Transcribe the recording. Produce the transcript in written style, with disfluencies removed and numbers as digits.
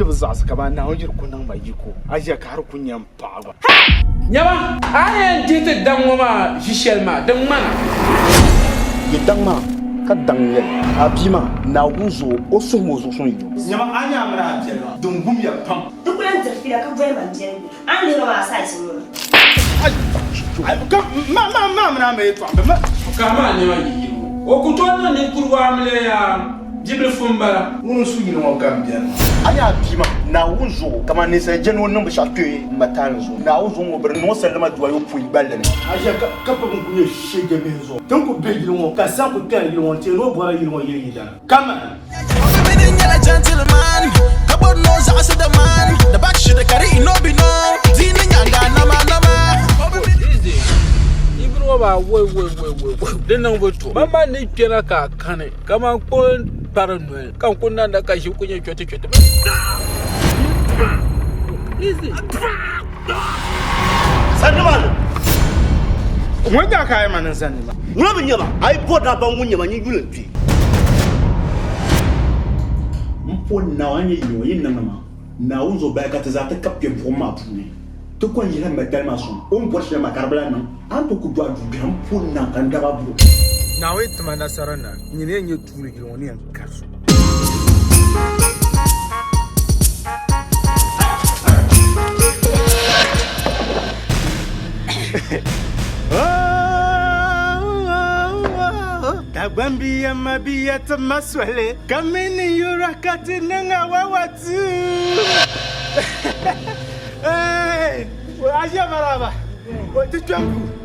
N di bi zaɣisi kaman Naawuni yiri ku niŋ ma yiko, a ʒiya ka a di ku nya m paɣa gba. Nyama, a ni yɛn dihi ti daŋ ŋɔ maa ʒi shɛli maa, di ŋmana. Yi daŋ maa ka daŋ n-nyɛ li. A bia maa, Naawuni zuɣu, o suhim o zuɣusuŋ yino. Nyama, a nya a mini a biɛli maa, din wumya pam. Di ku lan diri fiila ka boli ma m biɛli yuli. A ni lihiri ma a saɣisi ŋɔ. Ka maa nɛma yi yiri o, o ku tooi niŋ ninkurigu amiliya bibilifu m-bala. Ŋuni n-su yili ŋɔ ka m beni maa? A nya a bia maa, Naawuni zuɣu, kaman ninsal je ni o niŋ binshɛɣu kpe m ma taali zuɣu. Naawuni zuɣu ŋɔ biri niŋ o salima duayopɔin gballi ni. A ʒiya ka pɔbi n-ku nyɛ shɛjabihi zuɣu. Ti ni ku be yili ŋɔ ka saŋ ku kpɛri yili ŋɔ n-teei ni o bɔrila yili ŋɔ yili yidana. Kaman. Di niŋ bi to man ni kpɛna ka a kani kaman kpɔŋ kpari noli ka n ku nanda ka ʒi ku nyɛ chɔti chɔti. Ŋun nya ka a yi ma ni zani ma. Ŋuna bi nya ma, a yi bɔri ni a baŋ ŋun nya ma, nyin yuli n-kpe. M po Naawuni ni yili ŋɔ yi niŋdi ma, Naawuni zuɣu bahi ka ti zaa ti kab kpe buɣim maa puuni. Ti ko n-yihila m matali maa sɔŋ, o ni bɔri shɛli maa ka di bi lahi niŋ. A ni tooi ku dɔɣi duu biɛhi m po Naawuni ka n daba buɣim. Naawuni ti ma nasara na, nyini yɛn nyɛ tuuli yili ŋɔ ni yɛn kari so. Dagbambiya mabiya ti ma soli, ka mini yura ka ti niŋ a wawatu. Hey! A ʒiya maraba, ti kpɛm duu.